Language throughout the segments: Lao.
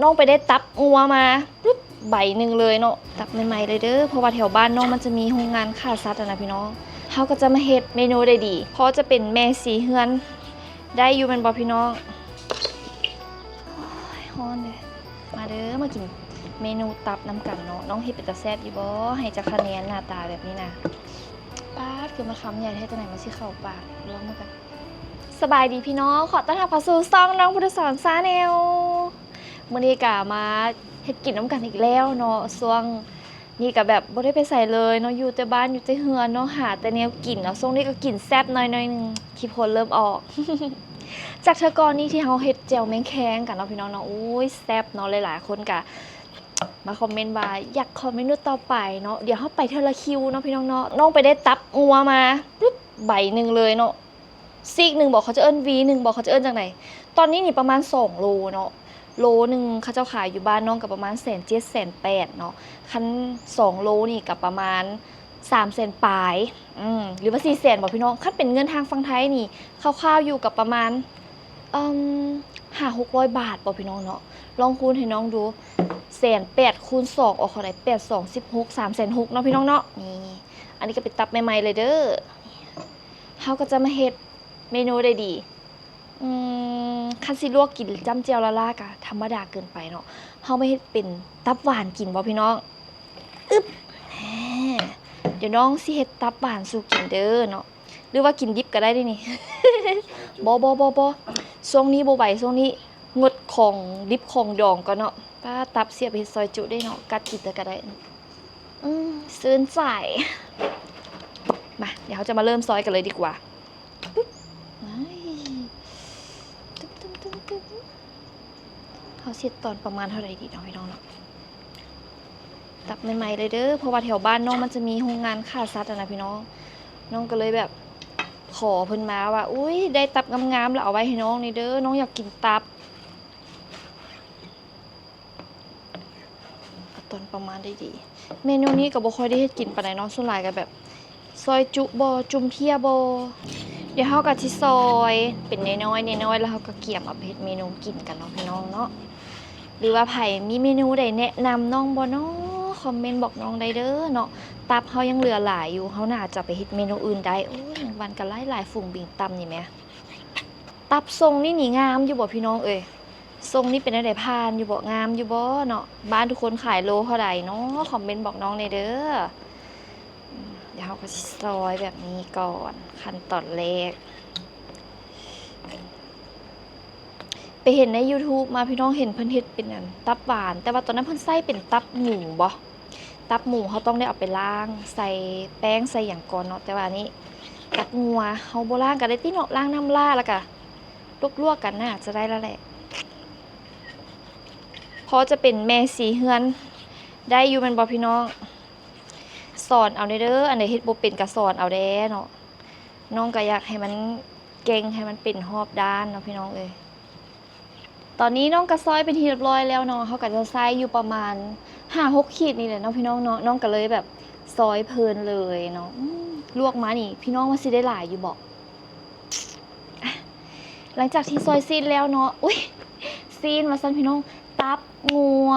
ນ້ອງໄປໄດ້ຕັບງົວມາ ປຶບ ໃບໜຶ່ງເລີຍເນາະ ຕັບໃໝ່ໆເລີຍເດີ ເພາະວ່າແຖວບ້ານນ້ອງມັນຈະມີໂຮງງານຂ້າສັດຫັ້ນນະພີ່ນ້ອງ. ເຮົາກໍຈະມາເຮັດເມນູໃດດີ ພໍຈະເປັນແມ່ສີເຮືອນໄດ້ຢູ່ແມ່ນບໍ່ພີ່ນ້ອງ? ໂອ້ຍ ຮ້ອນເດ້. ມາເດີ ມາກິນເມນູຕັບນຳກັນເນາະ. ນ້ອງເຮັດເປັນຕາແຊບຢູ່ບໍ່? ໃຫ້ຈັກຄະແນນ ໜ້າຕາແບບນີ້ນະ. ປາດ ຄືມາຄຳໃຫຍ່ແທ້ ຈັ່ງໃດມັນຊິເຂົ້າປາກ ລອງເບິ່ງກັນ. ສະບາຍດີພີ່ນ້ອງ ຂໍຕ້ອນຮັບເຂົ້າສູ່ຊ່ອງນ້ອງພຸດທະສອນ Channel. ມື້ນີ້ກະມາເຮັດກິນນຳກັນອີກແລ້ວເນາະ. ຊ່ວງນີ້ກະແບບບໍ່ໄດ້ໄປໃສເລີຍເນາະ ຢູ່ແຕ່ບ້ານ ຢູ່ແຕ່ເຮືອນເນາະ ຫາແຕ່ແນວກິນເນາະ. ຊ່ວງນີ້ກະກິນແຊບໜ້ອຍໆໜຶ່ງ ຂີ້ພົນເລີ່ມອອກ. ຈາກເທື່ອກ່ອນນີ້ທີ່ເຮົາເຮັດແຈ່ວແມງແຄງກັນເນາະພີ່ນ້ອງເນາະ ໂອ້ຍ ແຊບເນາະ. ຫຼາຍໆຄົນກະມາຄອມເມັນວ່າຢາກຂໍເມນູຕໍ່ໄປເນາະ. ດຽວເຮົາໄປເທື່ອລະຄິວເນາະພີ່ນ້ອງເນາະ. ນ້ອງໄປໄດ້ຕັບງົວມາ ປຶບ ໃບໜຶ່ງເລີຍເນາະ. ຊີກໜຶ່ງບໍ ເຂົາຈະເອີ້ນ V ໜຶ່ງບໍ ເຂົາຈະເອີ້ນຈັ່ງໃດ? ຕອນນີ້ນີ້ປະມານສອງໂລເນາະ ໂລໜຶ່ງເຂົາເຈົ້າຂາຍຢູ່ບ້ານນ້ອງກໍປະມານແສນເຈັດ ແສນແປດເນາະ. ຄັນສອງໂລນີ້ກໍປະມານສາມແສນປາຍ ອືມ ຫຼືວ່າສີ່ແສນບໍພີ່ນ້ອງ? ຄັນເປັນເງິນທາງຝັ່ງໄທນີ້ຄ່າວໆຢູ່ກັບປະມານ ເອີ່ມ ຫ້າຫົກຮ້ອຍບາດບໍພີ່ນ້ອງເນາະ. ລອງຄູນໃຫ້ນ້ອງດູ ແສນແປດຄູນສອງອອກເທົ່າໃດ? ແປດສອງສິບຫົກ ສາມແສນຫົກເນາະພີ່ນ້ອງເນາະ. ນີ້ ອັນນີ້ກໍເປັນຕັບໃໝ່ໆເລີຍເດີ. ເຮົາກໍຈະມາເຮັດເມນູໃດດີ? ອືມ ຄັນຊິລວກກິນຈ້ຳແຈ່ວລ້າໆກະທຳມະດາເກີນໄປເນາະ. ເຮົາມາເຮັດເປັນຕັບຫວານກິນບໍພີ່ນ້ອງ? ອຶບ ແນ່ ດຽວນ້ອງຊິເຮັດຕັບຫວານສູ່ກິນເດີເນາະ ຫຼືວ່າກິນດິບກໍໄດ້ເດນີ້. ບໍ່ ບໍ່ ບໍ່ ບໍ່ ຊ່ວງນີ້ບໍ່ໄຫວ ຊ່ວງນີ້ງົດຂອງດິບຂອງດອງກ່ອນເນາະ. ປາ ຕັບເສຍໄປເຮັດຊອຍຈຸໄດ້ເນາະ ກັດກິນແຕ່ກໍໄດ້. ອືມ ຊື່ນໃຈ. ມາ ດຽວເຮົາຈະມາເລີ່ມຊອຍກັນເລີຍດີກວ່າ. ປຶບ ໄອ້ ຕຶບໆໆ ເຮົາເຮັດຕອນປະມານເທົ່າໃດດີເນາະພີ່ນ້ອງເນາະ? ຕັບໃໝ່ໆເລີຍເດີ ເພາະວ່າແຖວບ້ານນ້ອງມັນຈະມີໂຮງງານຂ້າສັດຫັ້ນນະພີ່ນ້ອງ. ນ້ອງກໍເລີຍແບບຂໍເພິ່ນມາວ່າ ອຸ້ຍ ໄດ້ຕັບງາມໆ ແລ້ວເອົາໄວ້ໃຫ້ນ້ອງແດ່ເດີ ນ້ອງຢາກກິນຕັບ. ເອົາຕອນປະມານໄດ້ດີ. ເມນູນີ້ກໍບໍ່ຄ່ອຍໄດ້ເຮັດກິນປານໃດເນາະ ສ່ວນຫຼາຍກໍແບບຊອຍຈຸບໍ ຈຸ່ມເພຍບໍ. ດຽວເຮົາກໍຊິຊອຍເປັນນ້ອຍໆ ນ້ອຍໆ ແລ້ວເຮົາກໍກຽມເອົາໄປເຮັດເມນູກິນກັນເນາະພີ່ນ້ອງເນາະ. ຫຼືວ່າໃຜມີເມນູໃດແນະນຳນ້ອງບໍ່ເນາະ ຄອມເມັນບອກນ້ອງໄດ້ເດີເນາະ. ຕັບເຮົາຍັງເຫຼືອຫຼາຍຢູ່ ເຮົາໜ້າຈະໄປເຮັດເມນູອື່ນໄດ້. ໂອ້ຍ ແມງວັນກໍຫຼາຍໆ ຝູງບິນຕຳນີ້ແໝ. ຕັບຊົງນີ້ນີ້ງາມຢູ່ບໍ່ພີ່ນ້ອງເອີຍ? ຊົງນີ້ເປັນແນວໃດ ຜ່ານຢູ່ບໍ່? ງາມຢູ່ບໍ່ເນາະ? ບ້ານທຸກຄົນຂາຍໂລເທົ່າໃດເນາະ? ຄອມເມັນບອກນ້ອງແດ່ເດີ. ດຽວເຮົາກໍຊິຊອຍແບບນີ້ກ່ອນ ຂັ້ນຕອນແລກ. ໄປເຫັນໃນຢູທູບມາພີ່ນ້ອງ ເຫັນເພິ່ນເຮັດເປັນອັນຕັບຫວານ ແຕ່ວ່າຕອນນັ້ນເພິ່ນໃສ່ເປັນຕັບໝູບໍ? ຕັບໝູເຮົາຕ້ອງໄດ້ເອົາໄປລ້າງ ໃສ່ແປ້ງໃສ່ຫຍັງກ່ອນເນາະ. ແຕ່ວ່າອັນນີ້ຕັບງົວ ເຮົາບໍ່ລ້າງກໍໄດ້ຕິເນາະ ລ້າງນ້ຳລ້າ ແລ້ວກະລວກໆກັນໜ້າຈະໄດ້ແລ້ວແຫຼະ. ພໍຈະເປັນແມ່ສີເຮືອນໄດ້ຢູ່ແມ່ນບໍ່ພີ່ນ້ອງ? ສອນເອົາແດ່ເດີ ອັນໃດເຮັດບໍ່ເປັນກໍສອນເອົາແດ່ເນາະ. ນ້ອງກໍຢາກໃຫ້ມັນເກັ່ງ ໃຫ້ມັນເປັນຮອບດ້ານເນາະພີ່ນ້ອງເອີຍ. ຕອນນີ້ນ້ອງກໍຊອຍເປັນທີ່ຮຽບຮ້ອຍແລ້ວເນາະ ເຮົາກໍຈະໃຊ້ຢູ່ປະມານຫ້າຫົກຂີດນີ້ແຫຼະເນາະພີ່ນ້ອງເນາະ. ນ້ອງກໍເລີຍແບບຊອຍເພີນເລີຍເນາະ. ອືມ ລວກມານີ້ພີ່ນ້ອງວ່າຊິໄດ້ຫຼາຍຢູ່ບໍ່? ອ່ະ ຫຼັງຈາກທີ່ຊອຍຊີ້ນແລ້ວເນາະ ອຸ້ຍ ຊີ້ນວ່າຊັ້ນພີ່ນ້ອງ ຕັບງົວ.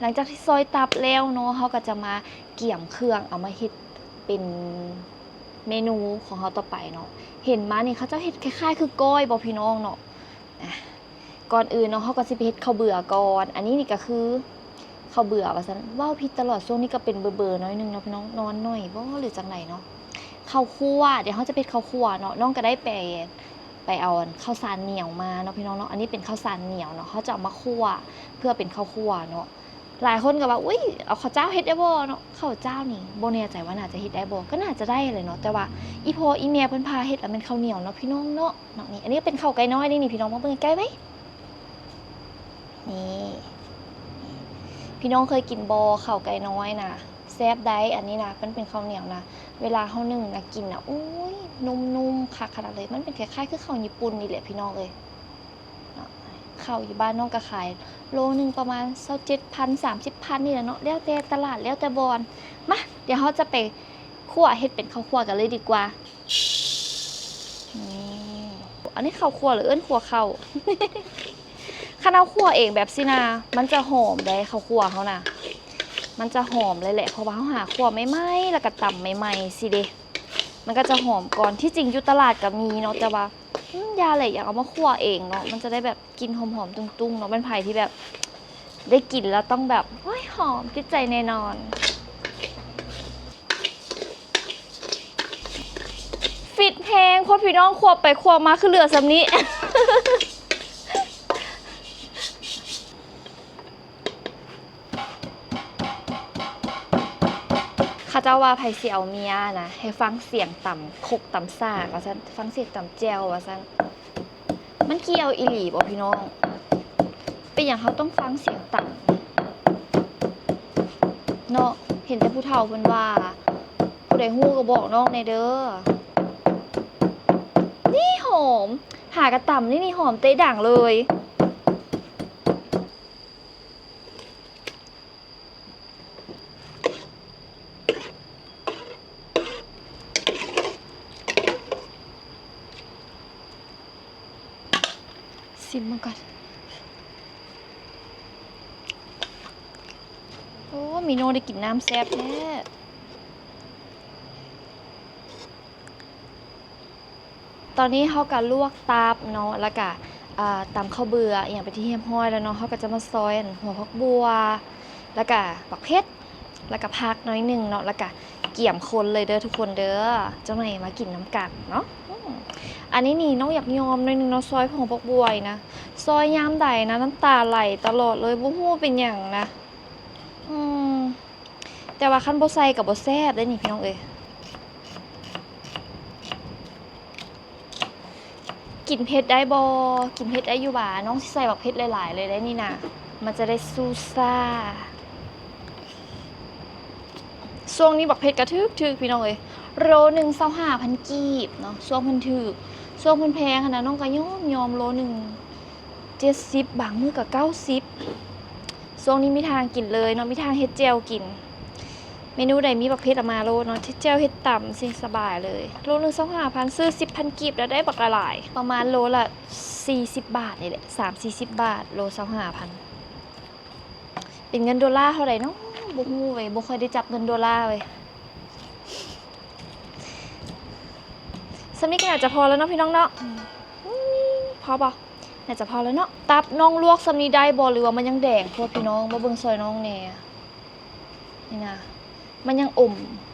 ຫຼັງຈາກທີ່ຊອຍຕັບແລ້ວເນາະ ເຮົາກໍຈະມາກຽມເຄື່ອງເອົາມາເຮັດເປັນເມນູຂອງເຮົາຕໍ່ໄປເນາະ. ເຫັນມານີ້ເຂົາເຈົ້າເຮັດຄ້າຍໆຄືກ້ອຍບໍ່ພີ່ນ້ອງເນາະ. ອ່ະ ກ່ອນອື່ນເນາະ ເຮົາກໍຊິໄປເຮັດເຂົ້າເບືອກ່ອນ. ອັນນີ້ນີ້ກໍຄືເຂົ້າເບືອວ່າຊັ້ນ ເວົ້າຜິດຕະຫຼອດ. ຊ່ວງນີ້ກໍເປັນເບີໆໜ້ອຍໜຶ່ງເນາະພີ່ນ້ອງ ນອນໜ້ອຍບໍ່ ຫຼືຈັ່ງໃດເນາະ. ເຂົ້າຂົ້ວ ດຽວເຮົາຈະໄປເຮັດເຂົ້າຂົ້ວເນາະ. ນ້ອງກໍໄດ້ໄປ ໄປເອົາອັນເຂົ້າສານໜຽວມາເນາະພີ່ນ້ອງເນາະ. ອັນນີ້ເປັນເຂົ້າສານໜຽວເນາະ ເຮົາຈະເອົາມາຂົ້ວເພື່ອເປັນເຂົ້າຂົ້ວເນາະ. ຫຼາຍຄົນກໍວ່າ ອຸ້ຍ ເອົາເຂົ້າຈ້າວເຮັດໄດ້ບໍ່ເນາະ? ເຂົ້າຈ້າວນີ້ບໍ່ແນ່ໃຈວ່າໜ້າຈະເຮັດໄດ້ບໍ່ ກໍໜ້າຈະໄດ້ແຫຼະເນາະ. ແຕ່ວ່າອີ່ພໍ່ອີ່ແມ່ເພິ່ນພາເຮັດລະແມ່ນເຂົ້າໜຽວເນາະພີ່ນ້ອງເນາະ. ເນາະ ນີ້ ອັນນີ້ເປັນເຂົ້າໄກ່ນ້ອຍເດ້ນີ້ ພີ່ນ້ອງມາເບິ່ງໃກ້ໆໄວ້. ນີ້ ພີ່ນ້ອງເຄີຍກິນບໍ່ ເຂົ້າໄກ່ນ້ອຍນະ? ແຊບໃດ໋ ອັນນີ້ນະ ມັນເປັນເຂົ້າໜຽວນະ ເວລາເຮົາໜຶ້ງນະ ກິນນະ ໂອ້ຍ ນຸ້ມໆ ຄັກຂະໜາດເລີຍ. ມັນເປັນຄ້າຍໆຄືເຂົ້າຍີ່ປຸ່ນນີ້ແຫຼະ ພີ່ນ້ອງເອີຍ. ເນາະ ເຂົ້າຢູ່ບ້ານນ້ອງກໍຂາຍໂລໜຶ່ງປະມານຊາວເຈັດພັນ ສາມສິບພັນນີ້ແຫຼະເນາະ ແລ້ວແຕ່ຕະຫຼາດ ແລ້ວແຕ່ບ່ອນ. ມາ ດຽວເຮົາຈະໄປຂົ້ວເຮັດເປັນເຂົ້າຂົ້ວກັນເລີຍດີກວ່າ. ນີ້ ອັນນີ້ເຂົ້າຂົ້ວ ຫຼືເອີ້ນຂົ້ວເຂົ້າ? ຄັນເຮົາຂົ້ວເອງແບບຊີ້ນະ ມັນຈະຫອມເດ້ ເຂົ້າຂົ້ວເຮົານະ ມັນຈະຫອມເລີຍແຫຼະ ເພາະວ່າເຮົາຫາຂົ້ວໃໝ່ໆ ແລ້ວກໍຕຳໃໝ່ໆ ຊີ້ເດ້ ມັນກໍຈະຫອມກ່ອນ. ທີ່ຈິງຢູ່ຕະຫຼາດກໍມີເນາະ ແຕ່ວ່າ ອືມ ຢ່າແຫຼະ ຢາກເອົາມາຂົ້ວເອງເນາະ ມັນຈະໄດ້ແບບ ກິ່ນຫອມໆ ຕຸ້ງໆ ເນາະ ເປັນໃຜທີ່ແບບໄດ້ກິນແລ້ວຕ້ອງແບບ ໂອ້ຍ ຫອມຕິດໃຈແນ່ນອນ. ຟິດແຮງໂພດ ພີ່ນ້ອງ ຄວບໄປຄວບມາຄືເຫຼືອສ່ຳນີ້. ເຂົາເຈົ້າວ່າໃຜຊິເອົາເມຍນະ ໃຫ້ຟັງສຽງຕຳຄົກຕຳສາກວ່າຊັ້ນ ຟັງສຽງຕຳແຈ່ວວ່າຊັ້ນ. ມັນກ່ຽວອີ່ຫຼີບໍ່ພີ່ນ້ອງ? ເປັນຫຍັງເຮົາຕ້ອງຟັງສຽງຕຳເນາະ? ເຫັນແຕ່ຜູ້ເຖົ້າເພິ່ນວ່າ ຜູ້ໃດຮູ້ກໍບອກນ້ອງແດ່ເດີ. ນີ້ຫອມ ຫາກະຕຳນີ້ ນີ້ຫອມເຕະດັງເລີຍ. ຊິມເບິ່ງກ່ອນ. ໂອ້ ມີໂນໄດ້ກິນນ້ຳແຊບແທ້. ຕອນນີ້ເຮົາກະລວກຕັບເນາະ ແລ້ວກະ ອ່າ ຕຳເຂົ້າເບືອອີ່ຫຍັງເປັນທີ່ຮຽບຮ້ອຍແລ້ວເນາະ. ເຮົາກະຈະມາຊອຍ ອັນ ຫົວຜັກບົ່ວ ແລ້ວກະບັກເຜັດ ແລ້ວກະຜັກໜ້ອຍໜຶ່ງເນາະ ແລ້ວກະກຽມຄົນເລີຍເດີທຸກຄົນເດີ. ຈັກໜ້ອຍມາກິນນຳກັນເນາະ. ອືມ ອັນນີ້ນີ້ນ້ອງຢາກຍອມໜ້ອຍໜຶ່ງເນາະ ຊອຍຫົວຜັກບົ່ວນີ້ນະ ຊອຍຍາມໃດນະ ນ້ຳຕາໄຫຼຕະຫຼອດເລີຍ ບໍ່ຮູ້ວ່າເປັນຫຍັງນະ. ອືມ ແຕ່ວ່າຄັນບໍ່ໃສ່ກໍບໍ່ແຊບເດ້ນີ້ພີ່ນ້ອງເອີຍ. ກິນເຜັດໄດ້ບໍ່? ກິນເຜັດໄດ້ຢູ່ຫວາ? ນ້ອງຊິໃສ່ບັກເຜັດຫຼາຍໆ ເລີຍໄດ໋ນີ້ນະ ມັນຈະໄດ້ຊູຊາ. ຊ່ວງນີ້ບັກເຜັດກໍຖືກໆ ພີ່ນ້ອງເອີຍ ໂລໜຶ່ງຊາວຫ້າພັນກີບເນາະ. ຊ່ວງເພິ່ນຖືກ ຊ່ວງເພິ່ນແພງຫັ້ນນະ ນ້ອງກໍຍອມໆ ໂລໜຶ່ງ ເຈັດສິບ ບາງມື້ກໍເກົ້າສິບ. ຊ່ວງນີ້ມີທາງກິນເລີຍເນາະ ມີທາງເຮັດແຈ່ວກິນ. ເມນູໃດມີບັກເຜັດເອົາມາໂລດເນາະ ເຮັດແຈ່ວເຮັດຕຳຊິສະບາຍເລີຍ. ໂລໜຶ່ງຊາວຫ້າພັນ ຊື້ສິບພັນກີບແລ້ວໄດ້ບັກຫຼາຍໆ ປະມານໂລລະສີ່ສິບບາດນີ້ແຫຼະ ສາມສີ່ສິບບາດ ໂລຊາວຫ້າພັນ. ເປັນເງິນໂດລາເທົ່າໃດເນາະ? ບໍ່ຮູ້ເວີຍ ບໍ່ຄ່ອຍໄດ້ຈັບເງິນໂດລາເວີຍ. ສ່ຳນີ້ກໍໜ້າຈະພໍແລ້ວເນາະພີ່ນ້ອງເນາະ. ອືມ ພໍບໍ່? ໜ້າຈະພໍແລ້ວເນາະ. ຕັບນ້ອງລວກສ່ຳນີ້ໄດ້ບໍ່ ຫຼືວ່າມັນຍັງແດງໂພດ? ພີ່ນ້ອງມາເບິ່ງຊ່ອຍນ້ອງແດ່. ນີ້ນະ ມັນຍັງອົມ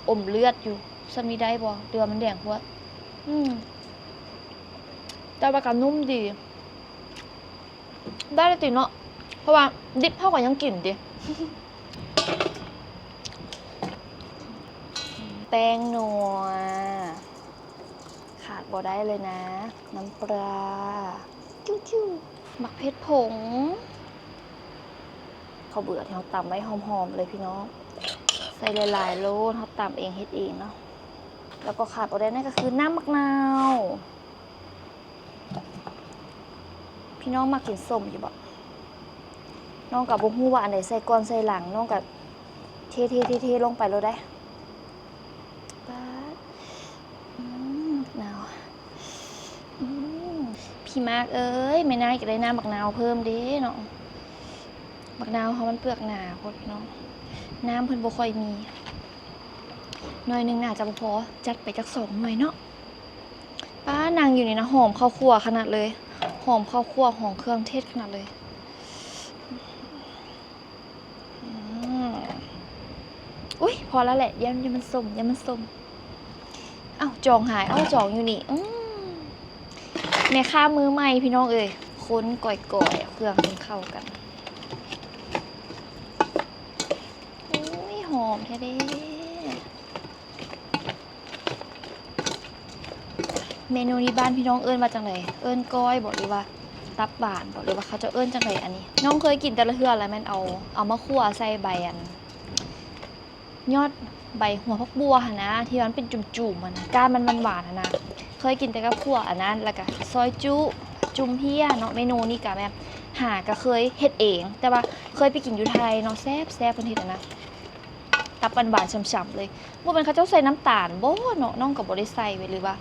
ອົມເລືອດຢູ່. ສ່ຳນີ້ໄດ້ບໍ່ ຫຼືວ່າມັນແດງໂພດ? ອືມ ແຕ່ວ່າກໍນຸ້ມດີ. ໄດ້ແລ້ວຕິເນາະ ເພາະວ່າດິບເຮົາກໍຍັງກິນຕິ. ແປ້ງນົວ ຂາດບໍ່ໄດ້ເລີຍນະ ນ້ຳປາ ຈຸ້ວໆ ໝາກເຜັດຜົງ ເຂົ້າເບືອທີ່ເຮົາຕຳໄວ້ຫອມໆ ເລີຍພີ່ນ້ອງ ໃສ່ຫຼາຍໆ ໂລດ ເຮົາຕຳເອງເຮັດເອງເນາະ. ແລ້ວກໍຂາດບໍ່ໄດ້ນັ້ນກໍຄືນ້ຳໝາກນາວ. ພີ່ນ້ອງມັກກິນສົ້ມຢູ່ບໍ່? ນ້ອງກໍບໍ່ຮູ້ວ່າອັນໃດໃສ່ກ່ອນໃສ່ຫຼັງ ນ້ອງກໍເທໆໆໆ ລົງໄປໂລດໄດ໋. ປາດ ອືມ ໝາກນາວ ອືມ ພີ່ມາກເອີຍ ແມ່ນາຍກໍໄດ້ນ້ຳໝາກນາວເພີ່ມເດ້ເນາະ. ໝາກນາວເຮົາມັນເປືອກໜາໂພດເນາະ ນ້ຳເພິ່ນບໍ່ຄ່ອຍມີ. ໜ່ວຍໜຶ່ງໜ້າຈະບໍ່ພໍ ຈັດໄປຈັກສອງໜ່ວຍເນາະ. ປ້າ ນັ່ງຢູ່ນີ້ນະ ຫອມເຂົ້າຂົ້ວຂະໜາດເລີຍ ຫອມເຂົ້າຂົ້ວ ຫອມເຄື່ອງເທດຂະໜາດເລີຍ. ອືມ ອຸ້ຍ ພໍແລ້ວແຫຼະ ຢ້ານ ຢ້ານມັນສົ້ມ ຢ້ານມັນສົ້ມ. ອ້າວ ຈອງຫາຍ ເອົາ ຈອງຢູ່ນີ້. ອືມ ແມ່ຄ້າມືໃໝ່ພີ່ນ້ອງເອີຍ ຄົນກ່ອຍໆ ເອົາເຄື່ອງໃຫ້ມັນເຂົ້າກັນ. ໂອ້ຍ ຫອມແທ້ເດ້. ເມນູນີ້ບ້ານພີ່ນ້ອງເອີ້ນວ່າຈັ່ງໃດ? ເອີ້ນກ້ອຍບໍ ຫຼືວ່າຕັບຫວານບໍ ຫຼືວ່າເຂົາເຈົ້າເອີ້ນຈັ່ງໃດ? ອັນນີ້ນ້ອງເຄີຍກິນແຕ່ລະເທື່ອລະແມ່ນເອົາ ເອົາມາຂົ້ວໃສ່ໃບອັນ ຍອດໃບຫົວຜັກບົ່ວຫັ້ນນະ ທີ່ວ່າມັນເປັນຈຸ່ມໆ ຫັ້ນນະ ກ້ານມັນຫວານໆ ຫັ້ນນະ. ເຄີຍກິນແຕ່ກັບຂົ້ວອັນນັ້ນ ແລ້ວກະຊອຍຈຸ ຈຸ່ມເພຍເນາະ. ເມນູນີ້ກະແມ່ນຫາກະເຄີຍເຮັດເອງ ແຕ່ວ່າເຄີຍໄປກິນຢູ່ໄທເນາະ ແຊບໆ ເພິ່ນເຮັດອັນນັ້ນ ຕັບຫວານໆ ຊ່ຳໆ ເລີຍ. ບໍ່ແມ່ນເຂົາເຈົ້າໃສ່ນ້ຳຕານບໍເນາະ? ນ້ອງກໍບໍ່ໄດ້ໃສ່ເວີຍ ຫຼືວ່າ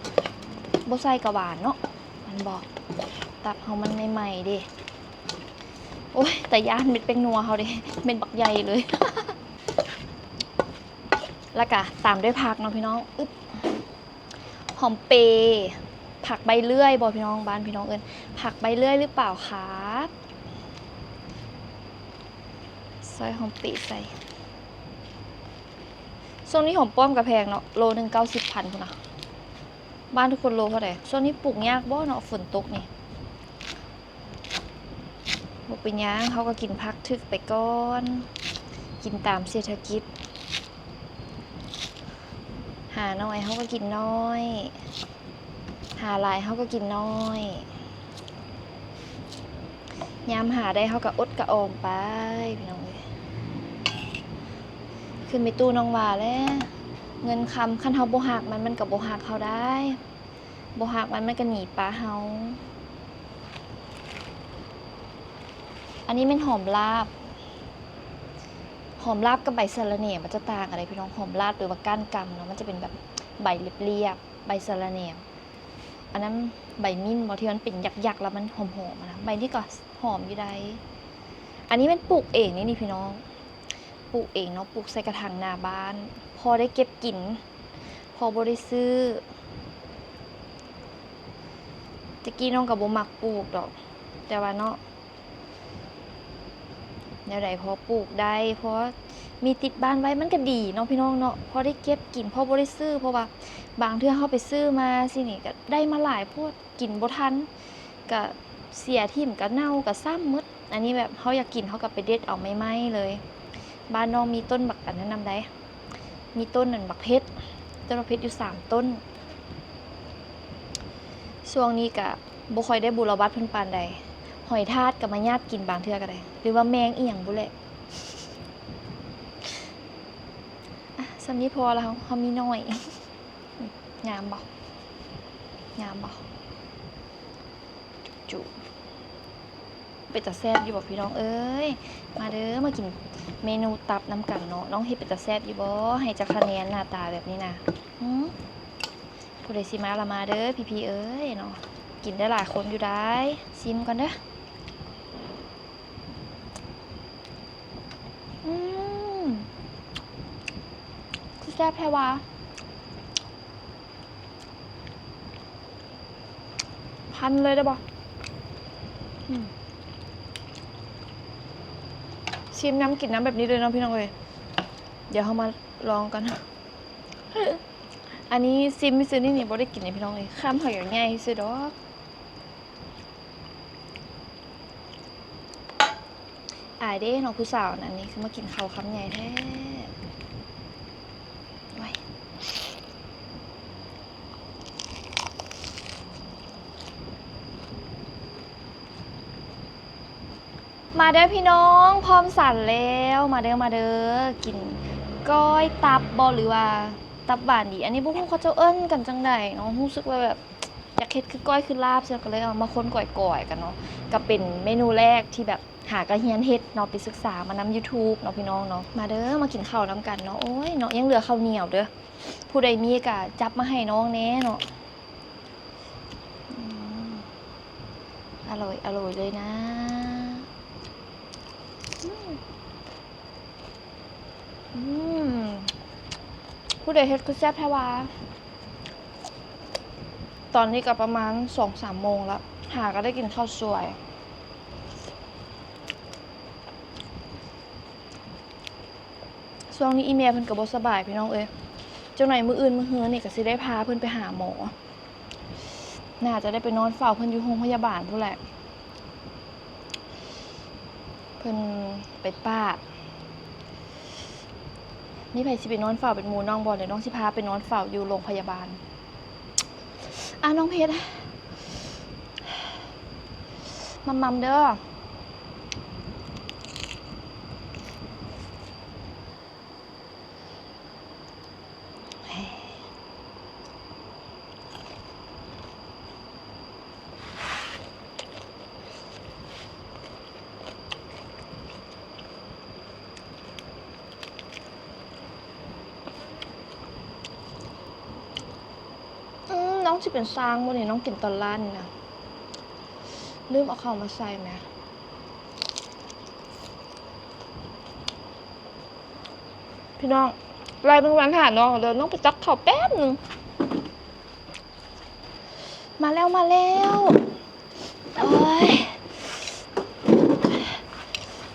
ບໍ່ໃສ່ກໍຫວານເນາະ ແມ່ນບໍ່? ຕັບເຮົາມັນໃໝ່ໆ ເດ້. ໂອ້ຍ ຕາຢ້ານເມັດແປ້ງນົວເຮົາເດ້ ເມັດບັກໃຫຍ່ເລີຍ. ແລ້ວກະຕາມດ້ວຍຜັກເນາະພີ່ນ້ອງ. ອຶບ ຫອມເປ, ຜັກໃບເລື່ອຍບໍ່ພີ່ນ້ອງ? ບ້ານພີ່ນ້ອງເອີ້ນຜັກໃບເລື່ອຍຫຼືເປົ່າຄະ? ຊອຍຫອມເປໃສ່. ຊ່ວງນີ້ຫອມປ້ອມກະແພງເນາະ ໂລໜຶ່ງເກົ້າສິບພັນພຸ້ນນະ. ບ້ານທຸກຄົນໂລເທົ່າໃດ? ຊ່ວງນີ້ປູກຍາກບໍ່ເນາະ ຝົນຕົກນີ້? ບໍ່ເປັນຫຍັງ ເຮົາກໍກິນຜັກຖືກໄປກ່ອນ ກິນຕາມເສດຖະກິດ. ຫາໜ້ອຍເຮົາກໍກິນໜ້ອຍ ຫາຫຼາຍເຮົາກໍກິນໜ້ອຍ. ຍາມຫາໄດ້ເຮົາກໍອົດກະອອມໄປ ພີ່ນ້ອງເອີຍ. ຄືແມ່ຕູ້ນ້ອງວ່າແຫຼະ ເງິນຄຳຄັນເຮົາບໍ່ຮັກມັນ ມັນກໍບໍ່ຮັກເຮົາໄດ້. ບໍ່ຮັກມັນ ມັນກໍໜີປະເຮົາ. ອັນນີ້ແມ່ນຫອມລາບ. ຫອມລາບກັບໃບສະລະແໜ່ມັນຈະຕ່າງກັນເດ້ພີ່ນ້ອງ. ຫອມລາບ ຫຼືວ່າກ້ານກຳເນາະ ມັນຈະເປັນແບບໃບລຽບໆ ໃບສະລະແໜ່. ອັນນັ້ນໃບມິ້ນບໍ່ ທີ່ມັນເປັນຫຍັກໆ ແລ້ວມັນຫອມໆ ຫັ້ນນະ. ໃບນີ້ກໍຫອມຢູ່ໃດ໋. ອັນນີ້ແມ່ນປູກເອງເດ້ນີ້ພີ່ນ້ອງ. ປູກເອງເນາະ ປູກໃສ່ກະຖາງໜ້າບ້ານ ພໍໄດ້ເກັບກິນ ພໍບໍ່ໄດ້ຊື້. ແຕ່ກີ້ນ້ອງກໍບໍ່ມັກປູກດອກ ແຕ່ວ່າເນາະ ແນວໃດພໍປູກໄດ້ ພໍມີຕິດບ້ານໄວ້ ມັນກໍດີເນາະພີ່ນ້ອງເນາະ ພໍໄດ້ເກັບກິນ ພໍບໍ່ໄດ້ຊື້. ເພາະວ່າບາງເທື່ອເຮົາໄປຊື້ມາຊີ້ນີ້ ກໍໄດ້ມາຫຼາຍໂພດ ກິນບໍ່ທັນ ກະເສຍຖິ້ມ ກະເນົ່າ ກະຊ້ຳໝົດ. ອັນນີ້ແບບເຮົາຢາກກິນ ເຮົາກະໄປເດັດເອົາໃໝ່ໆ ເລີຍ. ບ້ານນ້ອງມີຕົ້ນບັກອັນນັ້ນນຳໃດ໋ ມີຕົ້ນອັນບັກເຜັດ ຕົ້ນບັກເຜັດຢູ່ສາມຕົ້ນ. ຊ່ວງນີ້ກະບໍ່ຄ່ອຍໄດ້ບຸລະບັດເພິ່ນປານໃດ ຫອຍທາດກະມາຍາດກິນບາງເທື່ອກະໄດ້ ຫຼືວ່າແມງອີ່ຫຍັງບຸແຫຼະ. ອ່ະ ສ່ຳນີ້ພໍລະ ເຮົາ ເຮົາມີໜ້ອຍ. ງາມບໍ່? ງາມບໍ່? ຈຸ ເປັນຕາແຊບຢູ່ບໍ່ພີ່ນ້ອງເອີຍ? ມາເດີ ມາກິນເມນູຕັບນຳກັນເນາະ. ນ້ອງເຮັດເປັນຕາແຊບຢູ່ບໍ່? ໃຫ້ຈັກຄະແນນໜ້າຕາແບບນີ້ນະ. ຫື ຜູ້ໃດຊິມາລະມາເດີພີ່ໆເອີຍເນາະ. ກິນໄດ້ຫຼາຍຄົນຢູ່ໄດ໋. ຊີມກ່ອນເດີ. ອືມ ຄືແຊບແທ້ຫວາ? ພັນເລີຍໄດ້ບໍ່? ອືມ ຊີມນຳກິນນຳແບບນີ້ເລີຍເນາະພີ່ນ້ອງເອີຍ. ດຽວເຮົາມາລອງກັນ. ອັນນີ້ຊີມຊື່ໆ ນີ້ ນີ້ບໍ່ໄດ້ກິນເດ້ພີ່ນ້ອງເອີຍ. ຄຳເຮົາຢາກໃຫຍ່ຊື່ດອກ. ອາຍເດ້ເນາະ ຜູ້ສາວນັ້ນນີ້ ຄືມາກິນເຂົ້າຄຳໃຫຍ່ແທ້. ໂອ້ຍ ມາເດີພີ່ນ້ອງ ພ້ອມສັນແລ້ວ ມາເດີ ມາເດີ ກິນກ້ອຍຕັບບໍ່ ຫຼືວ່າຕັບຫວານດີ. ອັນນີ້ບໍ່ຮູ້ເຂົາເຈົ້າເອີ້ນກັນຈັ່ງໃດເນາະ ຮູ້ສຶກວ່າແບບ ຢາກເຮັດຄືກ້ອຍຄືລາບ ຊັ້ນກໍເລີຍເອົາມາຄົນກ້ອຍໆກັນເນາະ. ກໍເປັນເມນູແລກທີ່ແບບຫາກໍຮຽນເຮັດເນາະ ໄປສຶກສາມານຳ YouTube ເນາະ ພີ່ນ້ອງເນາະ. ມາເດີ ມາກິນເຂົ້ານຳກັນເນາະ. ໂອ້ຍເນາະ ຍັງເຫຼືອເຂົ້າໜຽວເດີ ຜູ້ໃດມີກໍຈັບມາໃຫ້ນ້ອງແດ່ເນາະ. ອືມ ອະລ່ອຍ ອະລ່ອຍເລີຍນະ. ອືມ ອືມ ຜູ້ໃດເຮັດຄືແຊບແທ້ຫວາ? ຕອນນີ້ກໍປະມານສອງສາມໂມງລະ ຫາກໍໄດ້ກິນເຂົ້າສວຍ. ຊ່ວງນີ້ອີ່ແມ່ເພິ່ນກໍບໍ່ສະບາຍພີ່ນ້ອງເອີຍ. ຈັກໜ່ອຍມື້ອື່ນມື້ຮືນີ້ກໍຊິໄດ້ພາເພິ່ນໄປຫາໝໍ. ໜ້າຈະໄດ້ໄປນອນເຝົ້າເພິ່ນຢູ່ໂຮງພະຍາບານພຸ້ນແຫຼະ ເພິ່ນໄປປາດ. ມີໃຜຊິໄປນອນເຝົ້າເປັນໝູ່ນ້ອງບໍ່? ດຽວນ້ອງຊິພາໄປນອນເຝົ້າຢູ່ໂຮງພະຍາບານ. ອ່າ ນ້ອງເພັດ ໝ່ຳໆ ເດີ. ອືມ ນ້ອງຊິເປັນຊ່າງບໍ່ນີ້? ນ້ອງກິນຕອນລ້ານນີ້ນະ ລືມເອົາເຂົ້າມາໃສ່ແໝ. ພີ່ນ້ອງ ໄລ່ເບິ່ງວັນຫານ້ອງເດີ ນ້ອງໄປຕັກເຂົ້າແປັບໜຶ່ງ. ມາແລ້ວ ມາແລ້ວ ໂອ້ຍ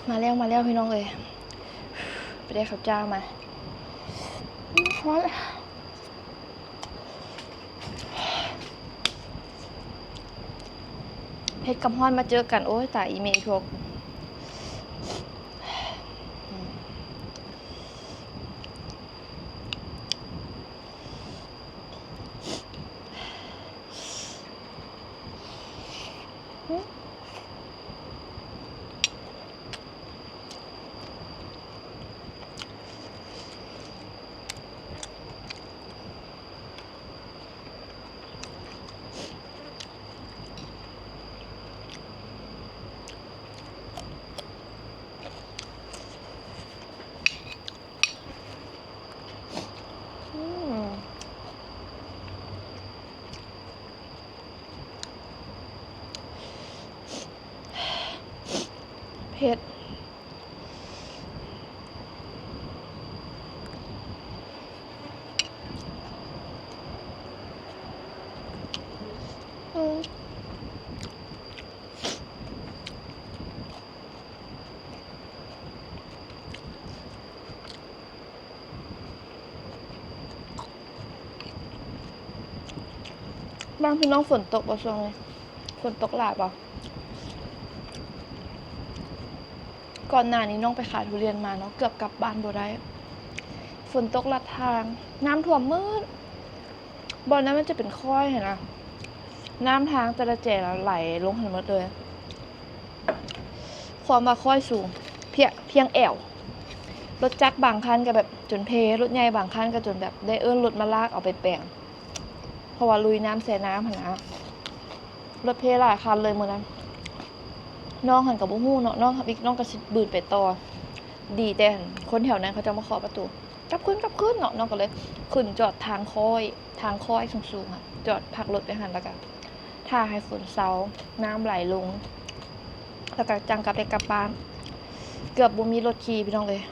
ມາແລ້ວ ມາແລ້ວ ພີ່ນ້ອງເອີຍ ໄປໄດ້ເຂົ້າຈ້າວມາ ຮ້ອນ. ເຜັດກັບຮ້ອນມາເຈີກັນ ໂອ້ຍ ຕາຍອີ່ແມ່ອີ່ພວກ. ເຜັດ. ບ້ານພີ່ນ້ອງຝົນຕົກບໍ່ຊ່ວງນີ້? ຝົນຕົກຫຼາຍບໍ່? ກ່ອນໜ້ານີ້ນ້ອງໄປຂາຍທຸລຽນມາເນາະ ເກືອບກັບບ້ານບໍ່ໄດ້ ຝົນຕົກລັດທາງ ນ້ຳຖ້ວມໝົດ. ບ່ອນນັ້ນມັນຈະເປັນຄ້ອຍຫັ້ນນະ ນ້ຳທາງແຕ່ລະແຈລະໄຫຼລົງຫັ້ນໝົດເລີຍ. ຄວາມວ່າຄ້ອຍສູງ ພຽງ ພຽງແອວ ລົດຈັກບາງຄັນກໍແບບຈົນເພ ລົດໃຫຍ່ບາງຄັນກໍຈົນແບບໄດ້ເອີ້ນລົດມາລາກເອົາໄປແປງ ເພາະວ່າລຸຍນ້ຳແຊ່ນ້ຳຫັ້ນນະ ລົດເພຫຼາຍຄັນເລີຍມື້ນັ້ນ. ນ້ອງຫັ້ນກໍບໍ່ຮູ້ເນາະ ນ້ອງທຳອິດ ນ້ອງກໍຊິບືນໄປຕໍ່ ດີແຕ່ຄົນແຖວນັ້ນເຂົາເຈົ້າມາເຄາະປະຕູ ກັບຄືນ ກັບຄືນເນາະ ນ້ອງກໍເລີຍຂຶ້ນຈອດທາງຄ້ອຍ ທາງຄ້ອຍສູງໆ ຈອດພັກລົດໄວ້ຫັ້ນ ແລ້ວກໍຖ້າໃຫ້ຝົນເຊົາ ນ້ຳໄຫຼລົງ ແລ້ວກໍຈັ່ງກັບໄດ້ກັບບ້ານ. ເກືອບບໍ່ມີລົດຂີ່ພີ່ນ້ອງເອີຍ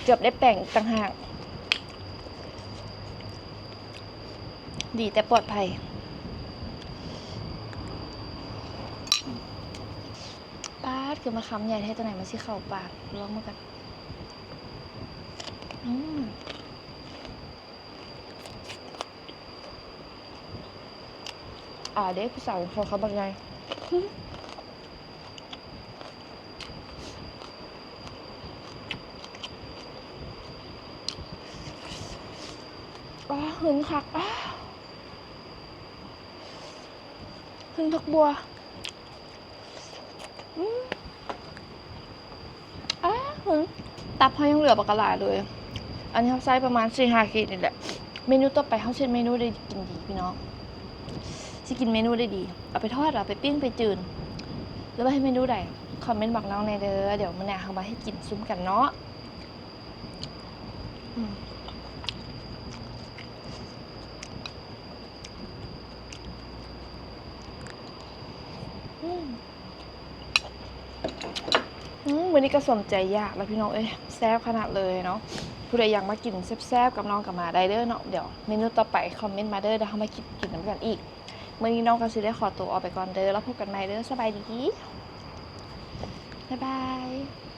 ເກືອບໄດ້ແປງອີກຕ່າງຫາກ ດີແຕ່ປອດໄພ. ປາດ ຄືມາຄຳໃຫຍ່ແທ້ ຈັ່ງໃດມັນຊິເຂົ້າປາກ ລອງເບິ່ງກັນ. ອືມ ອາເດ້ ຜູ້ສາວເຂົາຄຳບັກໃຫຍ່. ອາ ຫຶນຄັກ ອາ ຫຶນຜັກບົ່ວ. ອືມ ອາ ຫຶນ ຕັບເຮົາຍັງເຫຼືອບັກຫຼາຍເລີຍ ອັນນີ້ເຮົາໃຊ້ປະມານສີ່ຫ້າຂີດນີ້ແຫຼະ. ເມນູຕໍ່ໄປເຮົາຊິເຮັດເມນູໃດກິນດີພີ່ນ້ອງ? ຊິກິນເມນູໃດດີ? ເອົາໄປທອດ ເອົາໄປປີ້ງ ໄປຈືນ ຫຼືວ່າເຮັດເມນູໃດ? ຄອມເມັນບອກນ້ອງແດ່ເດີ ດຽວມື້ໜ້າເຮົາມາເຮັດກິນຊຸມກັນເນາະ. ອືມ ອືມ ອືມ ມື້ນີ້ກໍສົມໃຈຢາກແລ້ວພີ່ນ້ອງເອີຍ ແຊບຂະໜາດເລີຍເນາະ. ຜູ້ໃດຢາກມາກິນແຊບໆກັບນ້ອງກໍມາໄດ້ເດີເນາະ. ດຽວເມນູຕໍ່ໄປຄອມເມັນມາເດີ ດຽວເຮົາມາກິນ ກິນນຳກັນອີກ. ມື້ນີ້ນ້ອງກໍຊິໄດ້ຂໍຕົວອອກໄປກ່ອນເດີ ແລ້ວພົບກັນໃໝ່ເດີ ສະບາຍດີ ບາຍບາຍ.